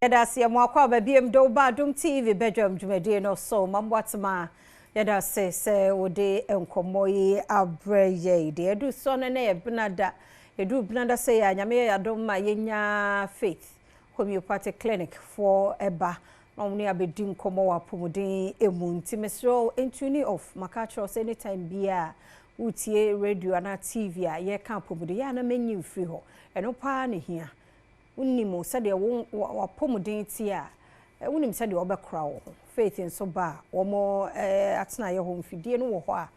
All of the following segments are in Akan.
Yɛda ase yɛ mo akwaaba biom de wo ba Adom TV badwam dwumadie no so. Mamboatema yɛda ase sɛ wode nkɔmmɔ yi abrɛ yɛn. Deɛ ɛdu soɔ no na yɛ benada. Ɛduru benada sɛ yɛ a Nyame yɛ yɛadom ma yɛnya Faith Homeopathic Clinic foɔ ɛba na wɔn ne abɛdi nkɔmmɔ wɔ apɔmuden mu. Nti mesrɛ wo ntune off. Maka akyerɛ wo sɛ anytime biara wotie radio anaa TV a yɛka apɔmuden yɛ a na menyi mfiri hɔ. Ɛno paa na hia. Wonim sɛdeɛ wo w'apɔmuden te a, wonim sɛdeɛ wɔbɛkora wo ho. Faith nso ba a, wɔn atenaeɛ hɔ mfidie no wɔ hɔ a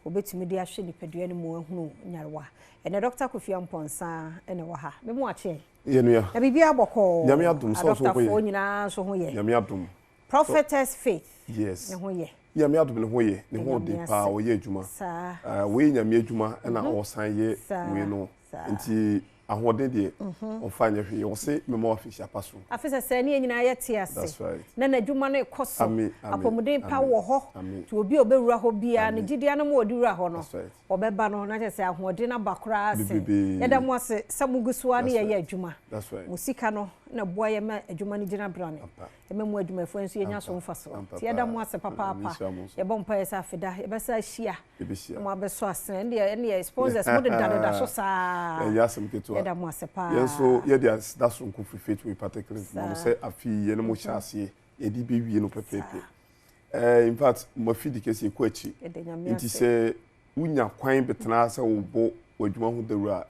wɔbɛtumi de ahwɛ nipadua no mu ahunu nyarewa. Ɛnɛ Dr. Kofi Amponsah na ɛwɔ ha. Me mu akye. Yɛ nua. Na biribiara bɔkɔɔ. Nyame adom sɛ ɔso Adɔktafoɔ nyinaa nso ho yɛ. Nyame adom. Prophetess Faith. Yes. Ne ho yɛ. Nyame adom ne ho yɛ. Ne ho ɔden paa ɔyɛ adwuma. Saa. Wei Nyame adwuma ɛna ɔsan yɛ wei no. Nti ahoɔden deɛ ɔmfa nyɛ hwee. Ɔse mema wo afihyia pa so. Afe sɛsɛɛ ne yɛn nyinaa yɛte ase. That's right. Na n'adwuma no rekɔ so. Amen, amen, Apɔmuden pa amen, wɔ hɔ. Amen. Nti obi a ɔbɛwura hɔ biara ne Amen. gyidie no ma ɔde wura hɔ no, That's right. ɔbɛba no na kyerɛ sɛ ahoɔden aba koraa sen. Bebrebe. Yɛda mo ase sɛ mogu so ara ne That's yɛyɛ right. adwuma. That's right. Mo sika no na ɛboa yɛn ma adwuma no gyina brane. Ampa. Ɛma mu adwumayɛfoɔ nso yɛnya so Ampa. mfasoɔ. Ampa Nti yɛda paa. mo ase papaapa. Nyame nhyira mo nso. Yɛbɔ mpaeɛ sɛ afeda yɛbɛsa ahyia. Yɛbɛhyia. Na mo abɛsɔ asene. Ɛndeɛ ɛndeɛ sponsors mo dedadeda so saa. Ɛnyɛ asɛm ketewa. Yɛda mo ase paa. Yɛn nso yɛde aseda sononko firi Faith Homeopathic Clinic ma mo sɛ afe yi yɛne mo hyɛ aseɛ yɛde bɛwie no pɛpɛɛpɛ. In fact, mo afidi kɛseɛ kɔ akyi. Yɛda Nyame Nti ase. sɛ wonya kwan bɛtena sɛ wobɔ w'adwuma ho dawuro a,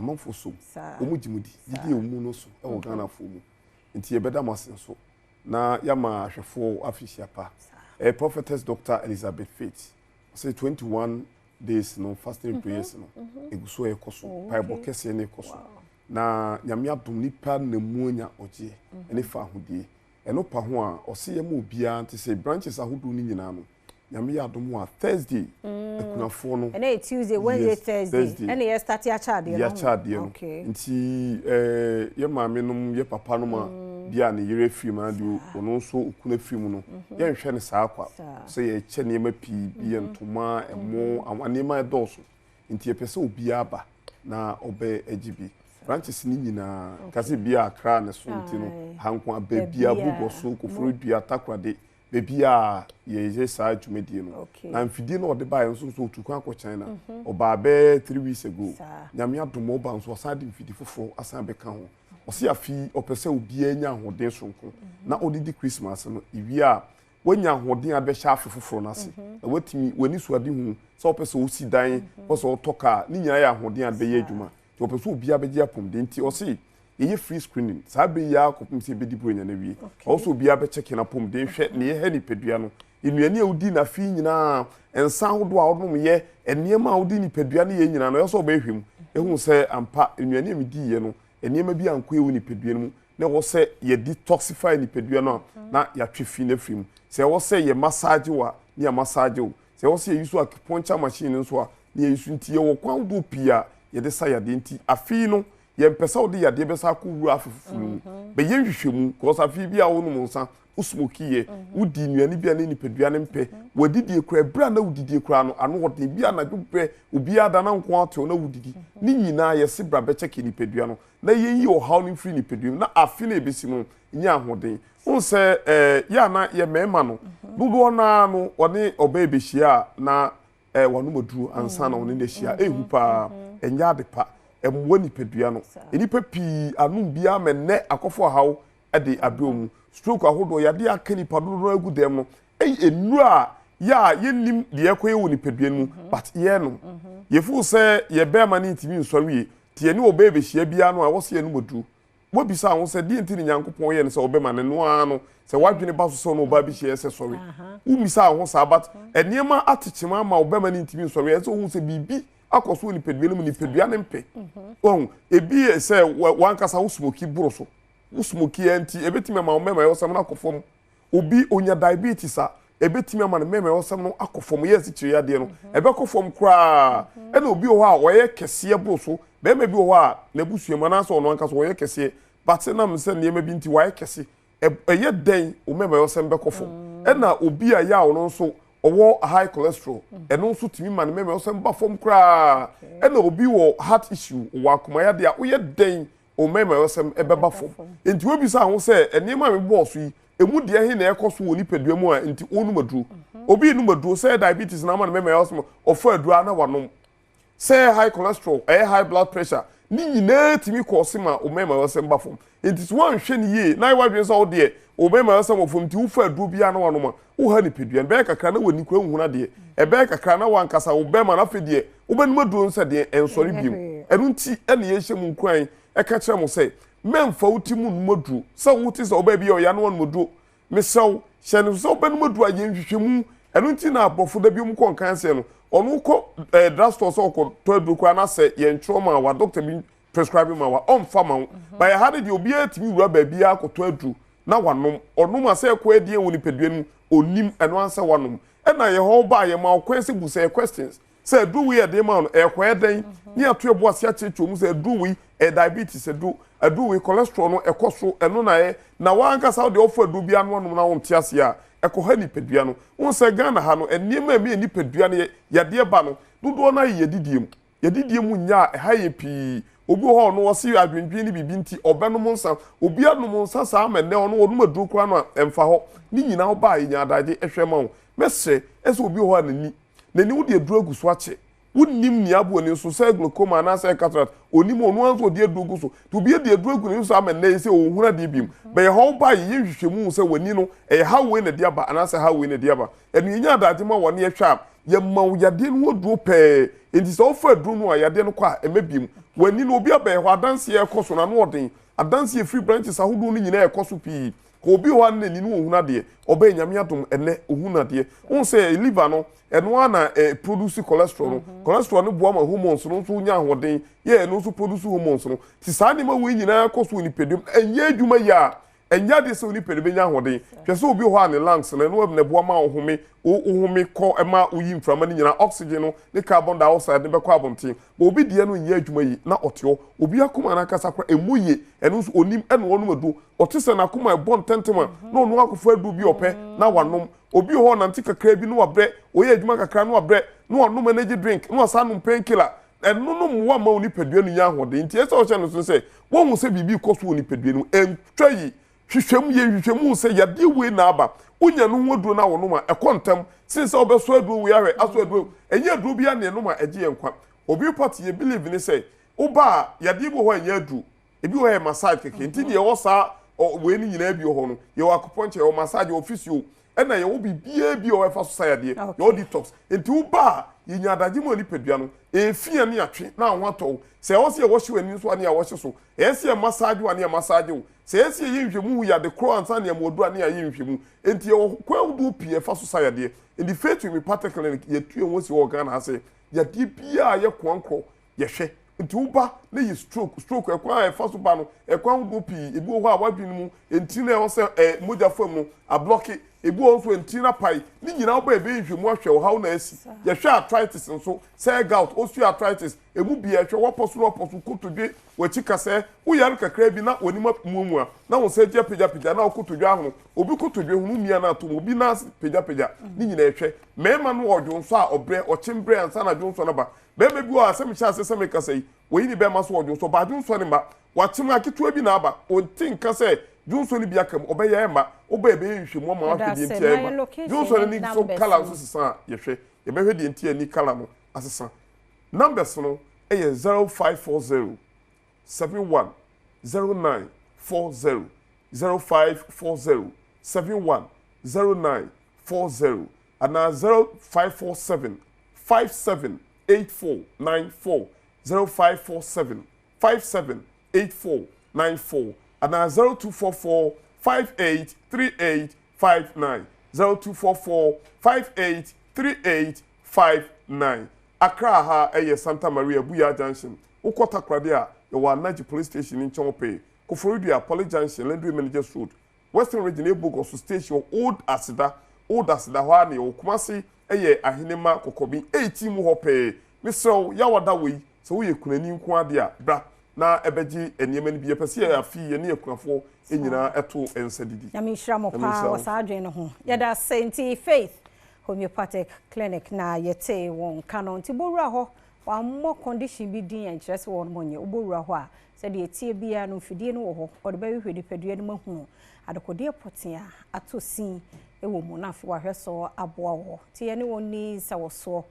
amanfoɔ som. Wɔn gye mo di. Gyidie a ɛwɔ mu no so wɔ Ghanafoɔ mu. Nti yɛbɛda mo ase nso na yɛama ahwɛfoɔ afihyia pa. Prophetess Dr. Elizabeth Faith, ɔsɛ 21 days no fasting prayers no egu so ɛkɔ so. Mpaebɔ kɛseɛ no ɛkɔ so. Na Nyame adom nipa na mu anya ɔgyeɛ ɛne fa ahodie. Ɛno pa ho a ɔsɛ yɛma obiara nte sɛ branches ahodoɔ no nyinaa no Nyame yɛ adom a Thursday akunafoɔ no. Ɛnɛ yɛ Tuesday, Wednesday, Yes, Thursday. Thursday. Ɛna yɛ start akyɛ adeɛ no. Yɛakyɛ adeɛ no. Nti yɛ maame nom yɛ papa nom a bi a ne yere afiri mu anaa deɛ ɔno nso okunu afiri mu no yɛnhwɛ no saa kwa. Sɛ yɛkyɛ nneɛma pii bi yɛ ntoma, ɛmo, awa nneɛma ɛdɔɔso. Nti yɛpɛ sɛ obiara ba na ɔbɛ agye bi. Branches ne nyinaa kasi bi a Accra ne so nti no ha nko a baabi a Baabi a. Bubɔ so, Koforidua, Takoradi, baabi a yɛyɛ saa dwumadie no. Na mfidie no a ɔde baeɛ nso nso otu kwan akɔ China. Ɔbaa bɛyɛ 3 weeks ago. Nyame adom ɔba nso ɔsan de mfidi foforɔ asan bɛka ho. Ɔsi afi ɔpɛ sɛ obiara nya ahoɔden sononko na ɔde di Christmas no ewie a wanya ahoɔden a bɛhyɛ afe foforɔ no ase na watumi w'ani so ade hu sɛ ɔpɛ sɛ ɔsi dan, ɔpɛ sɛ ɔtɔ kaa ne nyinaa yɛ ahoɔden a bɛyɛ adwuma. Nti ɔpɛ sɛ obiara bɛgye apɔmuden nti ɔsi yɛyɛ free screening saa bere yi ara kɔpem sɛ yɛbɛdi buronya no awie. Ɔwɔ sɛ obiara bɛkyɛke n'apɔmuden hwɛ ne yɛhɛ nipadua no, nnuane a wodi n'afe nyinaa, nsa ahodoɔ a wɔnom yɛ, nneɛma a wodi nipadua no yɛ nyinaa no ɛwɔ sɛ ɔbɛhwɛ mu ehu sɛ ampa nnuane a medi yɛ no nneɛma bi ankɔ ewu nipadua no mu na ɛwɔ sɛ yɛ detoxify nipadua no a na yɛatwe fi no afiri mu. Sɛ ɛwɔ sɛ yɛ massage wo a ne yɛ massage wo, sɛ ɛwɔ sɛ yɛyi so acupuncture machine no nso a ne yɛyi so. Nti yɛwɔ kwan ahodoɔ pii a yɛde sa yadeɛ. Nti afei no yɛmpɛ sɛ wode yadeɛ bɛsa akɔ wura afe foforɔ mu. Bɛyɛ nhwehwɛmu because afei bi a wonom nsa, wo smoke yɛ, wodi nnuane bi a ne nipadua no mpɛ, wadidie koraa ɛberɛ a na wodidie koraa no ano ɔden bi anadwo berɛ obiara da na nko atew na wodidi ne nyinaa yɛse bra bɛkyɛke nipadua no na yɛyi ɔhaw no mfiri nipadua mu na afe no ɛbɛsi no nyɛ ahoɔden. Wohu sɛ yɛ ana yɛ mmarima no dodoɔ naa no ɔne ɔbaa bɛhyia a na wanom aduro ansa na ɔne no ahyia. Ɛhu paa, ɛnyɛ ade pa, ɛmmoa nipadua no. Nnipa pii anom biara ma nnɛ akɔfo ahaw de abrɛ mu, stroke ahodoɔ, yadeɛ aka nipa dodoɔ no agu dɛm no ɛyɛ nnuro a yɛ a yɛnnim deɛ ɛkɔyɛ wɔ nipadua no mu but yɛnom. Yɛfo sɛ yɛ bɛrima no ntumi nsɔre yie nti yɛne ɔbaa bɛhyia biara no a ɛwɔ sɛ yɛnom aduro. Wabisa ho sɛ deɛ nti ne Nyankopɔn yɛ no sɛ ɔbɛma no no ara no sɛ wadwene ba so sɛ ɔne ɔbaa bi hyia sɛ sɔre wommisa ho saa, but nneɛma atekyema ama ɔbɛma no ntumi nsɔre. Ɛsɛ ohun sɛ biribi akɔ so wɔ nipadua no mu, nipadua no mpɛ. Wɔn ebi yɛ sɛ wankasa wo smoke boro so, wo smoke yɛ nti ebetumi ama ɔmɛma ɛwɔ sɛm no akɔ fam. Obi onya diabetes a, ebetumi ama ne mɛma ɛwɔ sɛm no akɔ fam, yɛ asikyire yadeɛ no ɛbɛkɔ fam koraa. Ɛna obi wɔ hɔ a ɔyɛ kɛseɛ boro so, bɛrima bi wɔ hɔ a n'abusua mu anaasɛ ɔno ankasa ɔyɛ kɛseɛ, but nam sɛ nneɛma bi nti wayɛ kɛse, ɛyɛ dɛn o mɛma ɛwɔ sɛm bɛkɔ fam. Ɛna obi a yɛ a ɔno nso ɔwɔ high cholesterol, ɛno nso tumi ma ne mɛma ɛwɔ sɛm ba fam koraa. Ɛna obi wɔ heart issue, wɔ akoma yadeɛ a woyɛ dɛn. wo mmarimayɔsɛm bɛba fam. Enti woabisa wo ho sɛ, 'Nneɛma a mebobɔɔ so yi, emu deɛ he na ɛrekɔ so wɔ nipadua mu a enti wonom aduro? Obi renom aduro, sɛ ɛyɛ diabetes na ama no mmarimayɔsɛm a, ɔfa aduro ara na wanom. Sɛ ɛyɛ high cholesterol, ɛyɛ high blood pressure, ne nyinaa tumi kɔɔse ma wo mmarimayɔsɛm ba fam. Enti sɛ woanhwɛ no yie na ayɛ w'adwene sɛ wo deɛ wo mmarimayɔsɛm wɔ fam nti wofa aduro biara na wanom a, woha nipadua no. Ɛbɛyɛ kakra na w'ani koraa nhunu adeɛ. Ɛbɛyɛ kakra na w'ankasa wo bɛrima no afei deɛ wobɛnom aduro no sɛ deɛ ɛnsɔre bio. Ɛno nti na yɛhyɛ mo nkuran ka kyerɛ mo sɛ, mɛmfa wo ti mu nnom aduro. Sɛ wote sɛ ɔbaa bi yɛ ɔya na wanom aduro, mesrɛ wo, hyɛ no nso sɛ wobɛnom aduro a, yɛ nhwehwɛmu. Ɛno nti na aborɔfo da bi wɔkɔ nkan sɛ no, ɔno wokɔ eh, drugstore sɛ ɔkɔtɔ aduro koraa na sɛ yɛntwerɛ ma wa, doctor bi prescribe ma wa, ɔmfa ma wo. Ba yɛ ha no deɛ obiara tumi wura baabiara kɔtɔ aduro na wanom. Ɔnom a sɛ ɛkɔ adiɛ wɔ nipadua no mu, ɔnnim, ɛno ara sɛ wanom. Ɛna yɛ hɔ ba a yɛma wo kwan sɛ bu sɛ yɛ questions. Sɛ aduro wei yɛ den ma wo no, ɛrekɔyɛ dɛn? Ne yɛato yɛn bo ase akyerɛkyerɛ mu sɛ aduro wei ɛyɛ diabetes aduro, aduro wei cholesterol no ɛkɔ soro, ɛno na ɛyɛ. Na w'ankasa wo deɛ wofa aduro bi ano anom na wonte aseɛ a, ɛkɔha nipadua no. Wohu sɛ Ghana ha no, nneɛma a ɛma yɛn nipadua no yɛ yadeɛ ba no, dodoɔ no ara yɛ yɛn adidie mu. Yɛn adidie mu nyɛ a, ɛha yɛn pii. Obi wɔ hɔ a ɔno ɔse adwendwen ne biribi nti ɔbɛnom nsa. Obi anom nsa saa ma ɛnnɛ ɔno ɔnom aduro koraa no a, ɛmfa hɔ. Ne nyinaa woba a, yɛnya adagye hwɛ ma wo. Mɛsrɛ sɛ obi wɔ hɔ a n'ani N'ani wode aduru agu so akyɛ. Wonnim nea abɔ ani so, sɛ glaucoma anaasɛ cataract. Onnim, ɔno ara nso ɔde aduru gu so. Nti obi de aduru agu n'ani so ama nnɛ yi sɛ ɔnhunu adeɛ biom. Bɛyɛ hɔ woba a yɛyɛ nhwehwɛmu hu sɛ w'ani no, ɛyɛ haw wei na ɛde aba anaasɛ haw wei na ɛde aba. Ɛno yɛnya adagye ma w'ani ɛhwɛ a, yɛma wo yadeɛ no ho aduro pɛɛ. Nti sɛ wofa aduro no a, yadeɛ no kɔ a, ɛmma biom. W'ani no, obi abɛyɛ hɔ, adanseɛ ɛrekɔ so no, ano ɔden. Adanseɛ ɛfiri branches ahodoɔ no nyinaa ɛrekɔ so pii. Obi wɔ hɔ a na n'ani no ɔnhunu adeɛ, ɔbɛyɛ Nyame adom ɛnɛ ɔhunu adeɛ. Wohu sɛ liver no, ɛno ara na ɛ produce cholesterol no. Cholesterol no boa ma hormones no nso nya ahoɔden, yɛ ɛno nso produce hormones no. Nti saa nneɛma wei nyinaa kɔ so wɔ nipadua mu. Ɛnyɛ adwuma yie a, ɛnyɛ adeɛ sɛ wo nipadua bɛnya ahoɔden. Hwɛ sɛ obi wɔ hɔ a ne lungs no, ɛno na ɛboa ma wohome, wohome kɔ ɛma woyi mframa no nyinaa, oxygen no ne carbon dioxide no bɛkɔ abɔnten. But obi deɛ no nyɛ adwuma yie na ɔte hɔ. Obi akoma no ankasa koraa ɛmmɔ yie, ɛno nso ɔnim ɛna ɔnom aduro. Ɔte sɛ n'akoma ɛbɔ ntɛmntɛm a, na ɔno akɔfa aduro bi a ɔpɛ na wanom. Obi wɔ hɔ ɔnante kakra bi na wabrɛ, ɔyɛ adwuma kakra na wabrɛ, na wanom energy drink, na wasan anom pain killer. Ɛno no mmoa mma wo nipadua no nya ahoɔden. Nti ɛsɛ sɛ ɔhyɛ no nso sɛ, woahu sɛ biribi rekɔ so wɔ nipadua no mu, ɛntwa yie. Hwehwɛ mu, yɛ nhwehwɛmu hu sɛ yadeɛ wei na aba. Wonya no ho aduro no a wonom a, ɛkɔ ntɛm sen sɛ wobɛsɔ aduro wei ahwɛ, asɔ aduro. Ɛnyɛ aduro biara na yɛnom a ɛgye yɛn nkwa. Homeopathy, yɛ believe ne sɛ, woba a, yadeɛ bi wɔ hɔ a ɛnyɛ aduro. Ebi wɔ hɔ a ɛyɛ massage kɛkɛ. Nti deɛ ɛwɔ saa wei no nyinaa bi wɔ hɔ no, yɛwɔ acupuncture, yɛwɔ massage, yɛwɔ physio, ɛna yɛwɔ biribiara bi a ɛwɔ ɛfa so sa yadeɛ, yɛwɔ detox. Nti woba a, yɛnya adagye ma nipadua no, ɛfi a ne atwe na ho atɔ wo. Sɛ ɛwɔ sɛ yɛwɔhye w'ani nso a ne yɛawɔhye so. Ɛyɛ sɛ yɛ massage wo a ne yɛ massage wo. Sɛ ɛyɛ sɛ yɛyɛ nhwehwɛmu hu yade korɔ ansa na yɛama aduru a ne yɛayɛ nhwehwɛmu. Nti yɛwɔ kwan ahodoɔ pii a ɛfa so sa yadeɛ. Nti Faith Homeopathic Clinic, yɛatu yɛn ho asi hɔ wɔ Ghana ha sɛ yadeɛ biara a ɛyɛ koankorɔ, yɛhwɛ. Nti wo ba na yɛ stroke, stroke ɛkwan a ɛfa so ba no, ɛkwan ahodoɔ pii, ebi wɔ hɔ a w'adwene mu ntini a ɛwɔ sɛ ɛ mogya fa mu no ablɔke, ebi wɔ hɔ nso ntini no apae, ne nyinaa wo ba yɛbɛyɛ nhwɛmu ahwɛ ɔhaw na asi. Yɛhwɛ arthritis nso, sɛ gout, osteoarthritis, emu biara yɛhwɛ, w'apɔ so na w'apɔ so, kotodwe, w'akyi kasɛɛ, wo yare kakraa bi na w'anim amuamua, na wo nsa akyi apagyapagya, na wo kotodwe ahono, obi kotodwe hono mia no atom, obi nan ase pagyapagya, ne nyinaa yɛhwɛ. Mmarima no wɔ dwonsɔ a ɔbrɛ, ɔkye mbrɛ ansa na dwonsɔ no aba. Barima bi wɔ hɔ a, sɛ mehyɛ aseɛ sɛ mekasa yi, wayi ne bɛrima so wɔ dwonsɔ, but dwonsɔ no mma. Wakyem a ketewa bi na aba. Ɔnte nka sɛ dwonsɔ no bi aka mu. Ɔbɛyɛ ɛmma. Woba a yɛbɛyɛ nhwehwɛmu ama woahwɛ deɛ nti a ɛmma. Dwonsɔ no ani nso colour nso sesa a, yɛhwɛ. Yɛbɛhwɛ deɛ nti a ani colour no asesa. Numbers no yɛ 0540 71 09 40, 0540 71 09 40 anaa 0547 57 8494 0547 57 8494 anaa 0244 58 38 59 0244 58 38 59. Accra ha yɛ Santa Maria Buya Junction. Wokɔ Takoradi a, yɛwɔ Anaji Police Station no nkyɛn hɔ pɛɛ. Koforidua, Poly Junction, Lendway Managers Road, Western Region Ebogoso Station wɔ Old Aseda, Old Aseda hɔ ara na yɛwɔ. Kumasi yɛ Ahenema Kɔkɔben 18 mu hɔ pɛɛ. Mesrɛ wo, Yawa da wei, sɛ woyɛ kunani nko ara deɛ a, bra na bɛgye nneɛma no bi. Yɛpɛ sɛ yɛ afe yi yɛne akunafoɔ nyinaa to nsa didi. Nyame nhyira mo Nyame paa nhyira wɔ wo. saa adwene no ho. Yɛda ase nti Faith Homeopathic Clinic na yɛtee wɔn nka no. Nti bɔwura hɔ, wɔammɔ condition bi din ɛnkyerɛ sɛ wɔn nyɛ. Wobɔwura hɔ a, sɛ Sɛdeɛ ɛteɛ biara no, mfidie no wɔ hɔ, ɔde bɛhwehwɛ nipadua no mu ahunu adekodeɛ pɔtee a atɔ sin wɔ mu na afei wahwɛ so aboa wɔ. Nti yɛne wɔn ni nsawɔsoɔ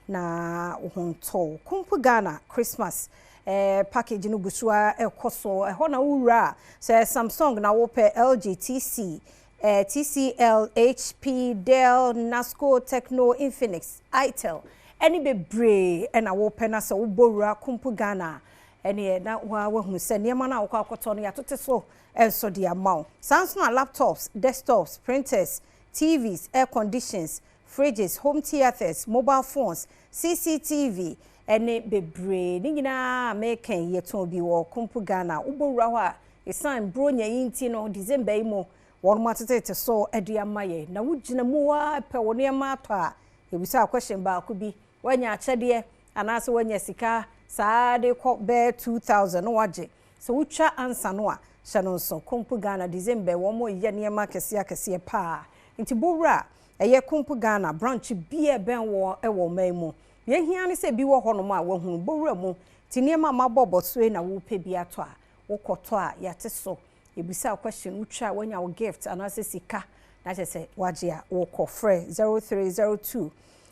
na wo ho ntɔ wo. Kumpu Ghana Christmas package no gu so a ɛkɔ so. Ɛhɔ na wowura a, sɛ Samsung na wopɛ, LG, TC, TCL, HP, Dell, Nasco, Tecno, Infinix, Itel, ɛne bebree ɛna wopɛ na sɛ wobɔ wura Kumpu Ghana ɛneɛ na wahunu sɛ nneɛma no a wokɔ akɔtɔ no yɛatote so ɛnso de ama wo. Saa nso na laptops, desktops, printers, TVs, air conditions, fridges, home theatres, mobile phones, CCTV ɛne bebree ne nyinaa mɛka yɛtɔn bi wɔ Kumpu Ghana. Wobɔ wura hɔ a, ɛsiane Buronya yi nti no, December yi mu wɔn mo atetete so de ama yɛ na wogyina mu a pɛ wɔ nneɛma atɔ a, yɛbisa question baako bi: woanya akyɛdeɛ anaasɛ woanya sika saa de kɔ bɛɛ 2000 na wagye sɛ wotwa ansa no a, hyɛ no nso. Kumpu Ghana, December wɔn mo yɛ nneɛma akɛseɛ akɛseɛ paa, nti bowura ɛyɛ Kumpu Ghana branch bi a ɛbɛn wɔ ɛwɔ ɔman mu. Yɛhia ne sɛ bi wɔ hɔnom a wɔahunu bowura mu, nti nneɛma a mabɔ bɔ yi na wopɛ bi atɔ a, wokɔtɔ a, yɛate so, ebisa question, wotwa a, woanya wo gift anaasɛ sika na kyerɛ sɛ wagye a wokɔ. Frɛ 0302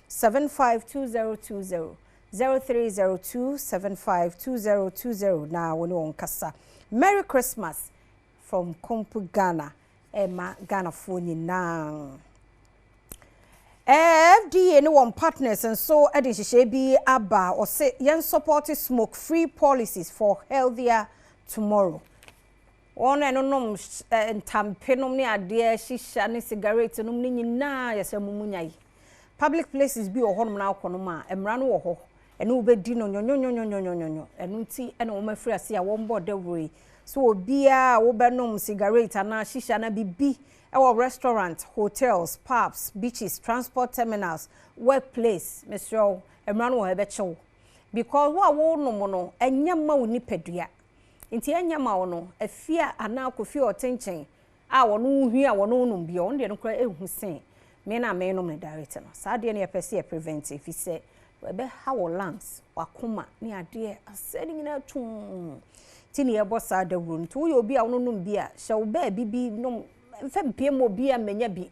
752020, 0302 752020 na wo ne wɔn kasa. Merry Christmas from Kumpu Ghana ɛma Ghanafoɔ nyinaa. FDA ne wɔn partners nso de nhyehyɛe bi aba, ɔsɛ yɛn support smoke free policies for healthier tomorrow. Wɔn a ɛnonom ntampe nom ne adeɛ, shisha ne cigarette nom ne nyinaa, yɛsɛ mo mu nya yi. Public places bi wɔ hɔnom na akɔ nom a, mmara no wɔ hɔ, ɛne wobɛdi no nyɔnyɔnyɔnyɔnyɔnyɔ. Ɛno nti ɛna wɔn afiri ase a wɔn bɔ dawuro yi so, obiara a wobɛnom cigarette anaa shisha na bibi ɛwɔ restaurant, hotels, pubs, beaches, transport terminals, workplace, mesrɛ wo, mmara no wɔ hɔ, ɛbɛkyɛw, because wo a wɔnom no, ɛnyɛ ma wo nipadua, nti ɛnyɛ ma wo no. Afia anaa Kofi a ɔte nkyɛn a wɔn hwi a wɔn nom bi, ɔno deɛ no koraa ehu sen me na me nom no direct no. Saa adeɛ no yɛpɛ sɛ yɛ prevent, efi sɛ ɛbɛha wɔ lungs, wakoma ne adeɛ asɛ ne nyinaa tum, ti ne yɛbɔ saa dawuro no. Nti woyɛ obi a wɔnom bi a, hyɛ wo baabi bi nom, mfa mpie mu obi a mmenya bi.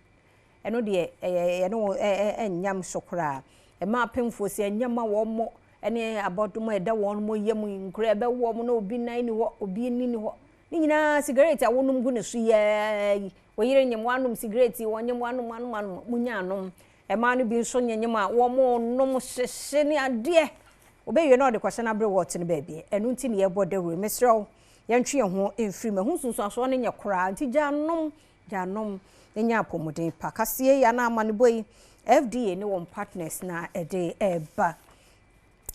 Ɛno deɛ ɛyɛ ɛno ɛɛ ɛnyam so koraa. Ɛma apemfoɔ si ɛnyɛ ma wɔn mo ɛne abɔdom a ɛda wɔn mo yam, nkura ɛbɛwɔ mo na obi nan ni hɔ, obi ni ni hɔ ne nyinaa. Cigarette a wɔnom gu ne so yɛɛ yi, wɔyere nyim wanom cigarette, wɔnyim wanom wanom wanom, munya anom. Mmaa no bi nso nyanyim a wɔn nom hyehye ne adeɛ, obɛwie na ɔde kɔhyɛ n'abere wɔɔte no baabi. Ɛno nti ne yɛbɔ dawuro. Mesrɛ wo, yɛntwe yɛn ho mfiri mu, ɛho nsunsuansoɔ no nyɛ koraa, nti gya nom, gya nom nya apɔmuden pa. Kaseɛ yi anaa amanebɔ yi, FDA ne wɔn partners na ɛde ɛreba.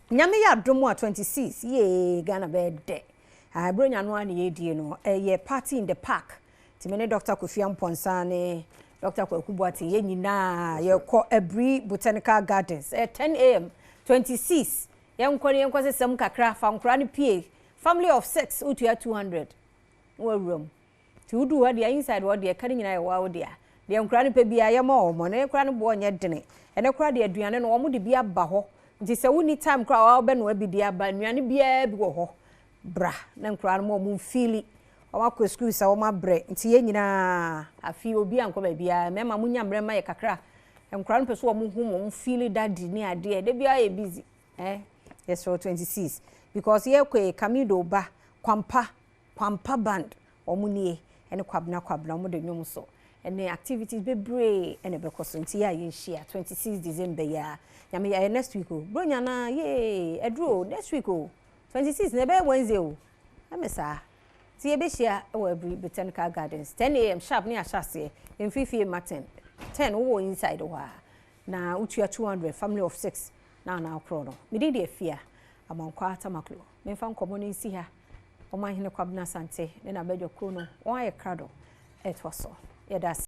Nyame yɛ adom a, 26 yee, Ghana bɛyɛ dɛ. Aburonya no a ne yɛdie no ɛyɛ party in the park, nti me ne Dr. Kofi Ampɔnsa ne Dr. Kwaku Boateng, yɛn nyinaa yɛkɔ Aburi Botanical Gardens. Ɛyɛ 10 a.m. 26. Yɛnkɔ ne yɛnkɔ sesɛm kakra, fa nkora no pie. Family of six, wotua 200 na wawura mu, nti wodu hɔ deɛ, inside hɔ deɛ, ka no nyinaa yɛ wawo deɛ deɛ nkora no pɛ biara yɛma wɔn na nkora no boɔ nyɛ dene. Ɛnɛ koraa deɛ, aduane no wɔn de bi aba hɔ, nti sɛ wonni time koraa a wɔbɛnoa bi de aba, nnuane biara bi wɔ hɔ. Bra na nkora no ma wɔn mfiili wɔn akɔ sukuu sɛ wɔn abrɛ, nti yɛn nyinaa afi obi ankɔ baabiara. Mmarima mo nya mmerɛ ma yɛ kakra, nkora no pɛ so wɔn hu wɔn fiili daddy ne adeɛ de biara yɛ busy. Yɛsrɛ, 26, because yɛkɔ yɛ Camido ba Kwampa Kwampa Band, wɔn nie ɛne Kwabena Kwabena, wɔn de nnwom so ɛne activities bebree ɛna ɛbɛkɔ so, nti yɛ a yɛnhyia 26 December yi a Nyame yɛ next week o. Bronya na yee ɛduro next week o, 26 na ɛbɛyɛ Wednesday o, ɛmɛ saa, nti yɛbɛhyia ɛwɔ Aburi Botanical Gardens 10 a.m. sharp ne ahyɛ aseɛ mfifie ma 10 10 wowɔ inside hɔ a, na wotua 200, family of six na ana akorɔ no. Mede deɛ fia Amankwa Atamaklo, memfa nkɔmmɔ no nsi ha. Ɔmanhene Kwabena Asante ne n'abadwakuo no, wɔn ayɛ krado ɛtoa so. Yɛda ase.